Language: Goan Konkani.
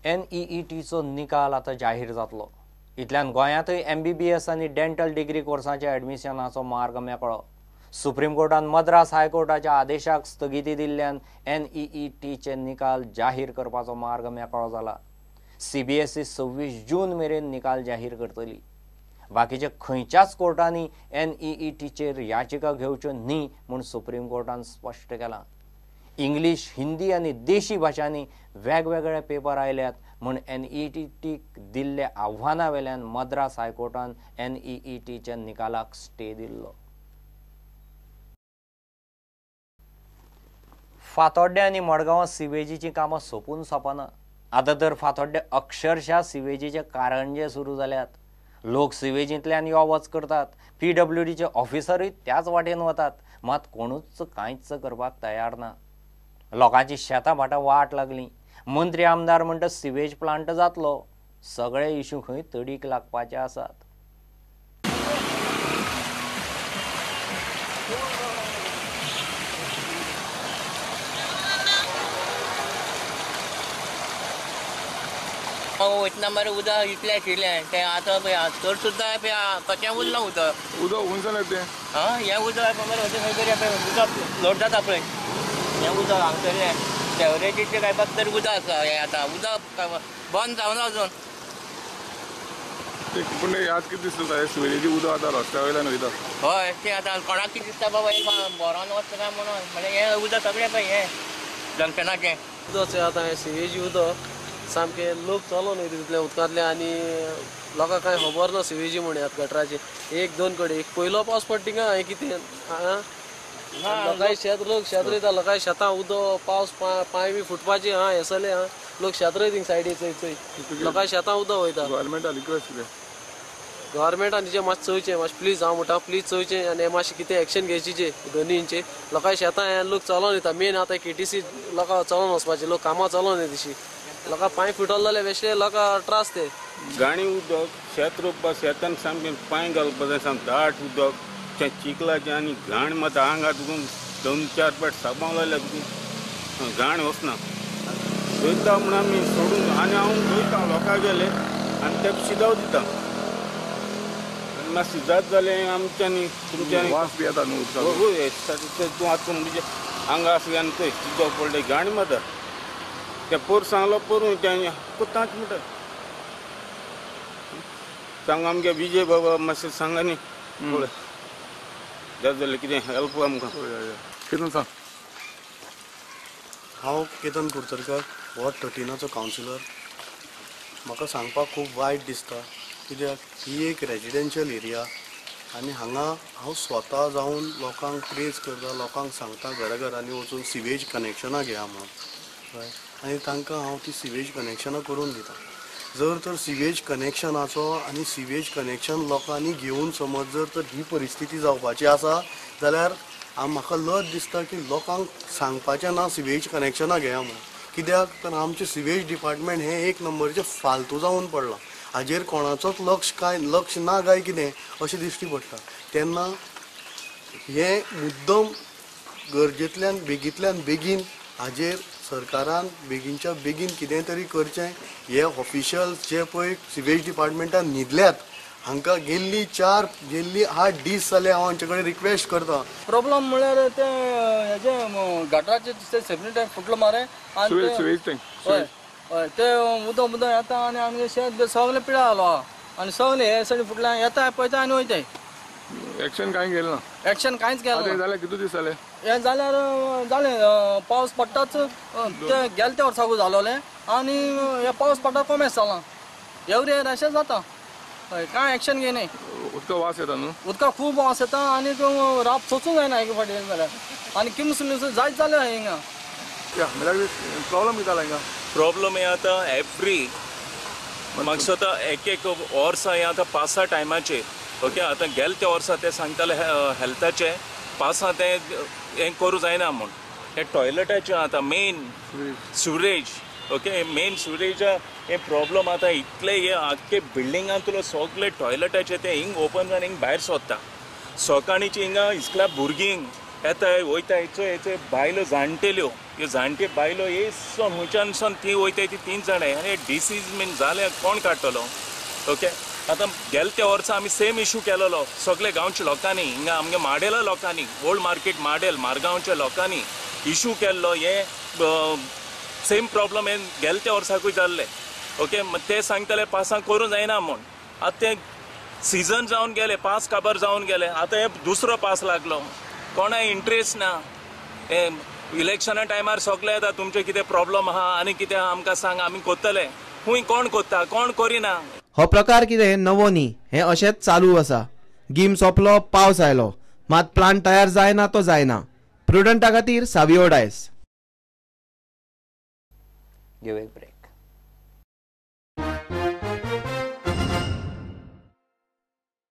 एनईईटीचो निकाल आतां जाहीर जातलो. इतल्यान गोंयांतय एमबीबीएस आनी डेंटल डिग्री कोर्सांच्या एडमिशनाचो मार्ग मेकळो. सुप्रीम कोर्टान मद्रास हायकोर्टाच्या आदेशाक स्थगिती दिल्ल्यान एनईईटीचे निकाल जाहीर करपाचो मार्ग मेकळो जाला. सीबीएसई 26 जून मेरेन निकाल जाहीर करतली. बाकीच्या खंयच्याच कोर्टांनी एनईईटीचेर याचिका घेवच्यो न्ही म्हूण सुप्रीम कोर्टान स्पश्ट केलां. इंग्लीश, हिंदी आनी देशी भाशांनी वेगवेगळे पेपर आयल्यात म्हूण एनईईटीक दिल्ल्या आव्हाना वेल्यान मद्रास हायकोर्टान एनईईटीच्या निकालाक स्टे दिल्लो. फातोड्डें आनी मडगांवां सिवेजीचीं कामां सोंपून सोंपना. आतां तर फातोड्डें अक्षरशः सिवेजीचे कारंजे सुरू जाल्यात. लोक सिवेजींतल्यान यो वच करतात. पीडब्ल्यूडीचे ऑफिसरूय त्याच वाटेन वतात, मात कोणूच कांयच करपाक तयार ना. लोकांची शेतां भाटां वाट लागली. मंत्री आमदार म्हणटा सिवेज प्लांट जातलो. सगळे इशू खंय तडीक लागपाचे आसात. वयतना मरे उदक इतलें आशिल्लें तें आतां पळय तर सुद्दां पळय कशें उरलां उदक. उदक खंयच्यान तें? आं, हें उदक मरे खंय तरी उदक लोट जाता पळय. हें उदक हांगसरलें सेवरेजीचें कांय तरी उदक आसा. हें आतां उदक बंद जावना अजून. पूण आज कितें दिसता सिवेजीचें उदक आतां रस्त्या वयल्यान वयता. हय, तें आतां कोणाक कितें दिसता बाबा हें बोरान वचता काय म्हणून. म्हणल्यार हें उदक सगळें पळय हें जंक्शनाचें उदक आतां हें सिवेजी उदक सामकें लोक चलोन वयता तितल्या उदकांतल्यान आनी लोकांक कांय खबर ना सिवेजी म्हण ह्या गटराची. एक दोन कडेन एक पयलो पावस पडटा थिंगा हें कितें आं, लोकांय शेत लोक शेत रोयता, लोकांय शेतां उदक पावस पांय बी फुटपाची आं हें सगळें आं लोक शेत रोयता थिंग सायडी चोय चोय लोकांय शेतां उदक वयता. गव्हर्मेंटान रिक्वेस्ट कितें? गव्हर्मेंटान तिचें मातशें चोवचें, मातशें प्लीज हांव म्हणटा प्लीज चोवचें आनी मातशें कितें एक्शन घेवचें दोनींचें. लोकांय शेतां हें लोक चलोन वयता. मेन आतां केटीसी लोकां चलोन वचपाचें, लोक कामां चलोन वयता तशी. लोकां पांय फुटले जाल्यार बेश्टे लोकां त्रास ते. गाणी उदक शेत रोवपा शेतान सामकें पांय घालपा जाय, सामकें दाट उदक तें चिखलाचें आनी घाण मात आंगा तुका 2-4 पाट साबण लायल्यार तुका घाण वचना. रोयता म्हूण आमी सोडून आनी हांव रोयता लोकां गेले आनी तेका शिदाव दिता. आनी मातशें जात जालें आमच्यांनी तुमच्यांनी वास बी येता न्हू उदकाचो. तूं आतां म्हणजे आंगा आसलें आनी थंय उदक पडलें घाण मारता. ते पोर सांगलो पोरून तें तांच म्हणटा सांग आमगे विजय बाबा मातशें सांगा न्ही पळय जात जाल्यार कितें हेल्प आमकां. केतन सांग. हांव केतन कुर्तरकर, वॉर्ड 13चो कावन्सिलर. म्हाका सांगपाक खूब वायट दिसता कित्याक ही एक रेजिडेन्शियल एरिया आनी हांगा हांव स्वता जावन लोकांक प्रेज करता, लोकांक सांगता घराघरांनी वचून सिवेज कनेक्शनां घेया म्हणून. हय, आनी तांकां हांव ती सिवेज कनेक्शनां करून दिता. जर तर सिवेज कनेक्शनाचो आनी सिवेज कनेक्शन लोकांनी घेवन समज जर तर ही परिस्थिती जावपाची आसा जाल्यार म्हाका लज दिसता की लोकांक सांगपाचें ना सिवेज कनेक्शनां घेया म्हणून. कित्याक तर आमचें सिवेज डिपार्टमेंट हें एक नंबरचें फालतू जावन पडलां. हाजेर कोणाचोच लक्ष कांय लक्ष ना काय कितें अशें दिश्टी पडटा. तेन्ना हें मुद्दम गरजेंतल्यान बेगींतल्यान बेगीन हाजेर सरकारान बेगीनच्या बेगीन कितें तरी करचें. हे ऑफिशियल्स जे पळय सिवेज डिपार्टमेंटान न्हिदल्यात हांकां गेल्ली 8 दीस जाले हांव हांचे कडेन रिक्वेस्ट करता. प्रॉब्लम म्हळ्यार तें हेजें गटराचें तें सेपरेट टँक फुटलो मरे आनी हय हय तें उदक उदक येता आनी आमगें शेत सगळें पिळा जालो आहा आनी सगळें हे सायडीन फुटलें येता पळयता आनी वयताय. एक्शन कांय घेतलें ना? एक्शन कांयच घेतलें ना. जाल्यार कितू दीस जाले? हें जाल्यार जालें पावस पडटाच तें गेले त्या वर्साकूच जालोलें आनी हे पावस पडटा कोमेस जालां. एवरी इयर अशें जाता. हय, कांय एक्शन घेयनाय. उदका वास येता न्हू? उदका खूब वास येता आनी राब सोसूंक जायना एक फावटी जाल्यार आनी किमस जायत जालें हिंगा. प्रॉब्लम कितें जाला हिंगा? प्रॉब्लम हें आतां एवरी म्हाका आतां एक एक वर्सां हें आतां पासा टायमाचेर. ओके, आतां गेले त्या वर्सा ते सांगताले हेल्थाचें पासां तें हें करूं जायना म्हूण. हें टॉयलेटाचें आतां मेन सिवरेज. ओके, मेन सिवरेजा हें प्रॉब्लम आतां इतलें हे आख्खे बिल्डिंगांतलो सगळे टॉयलेटाचे ते हिंग ओपन जावन हिंग भायर सोदता. सकाळींची हिंगा इस्कला भुरगीं येताय वयताय चोय बायलो जाणटेल्यो, ह्यो जाणटे बायलो येसोन हुंयच्यान सोन ती वयताय ती तीन जाणां. आनी डिसीज बीन जाल्यार कोण काडटलो? ओके, आतां गेले त्या वर्सा आमी सेम इशू केलेलो सगळे गांवच्या लोकांनी, हिंगा आमगे माडेला लोकांनी, ओल्ड मार्केट माडेल मारगांवच्या लोकांनी इशू केल्लो. हे सेम प्रॉब्लम हे गेले त्या वर्साकूय जाल्ले. ओके, ते सांगताले पासां करूं जायना म्हूण. आतां ते सिजन जावन गेले, पास काबार जावन गेले, आतां हे दुसरो पास लागलो. कोणाय इंट्रस्ट ना. हे इलेक्शना टायमार सगळे येता, तुमचे कितें प्रॉब्लम आहा आनी कितें आहा आमकां सांग, आमी कोत्तले. खूंय कोण कोत्ता, कोण करिना. हो प्रकार कितें नवो न्ही, हें अशेंच चालू आसा. गीम सोंपलो, पावस आयलो, मात प्लांट तयार जायना तो जायना. प्रुडंटा खातीर सावियो डायस. घेवया एक ब्रेक.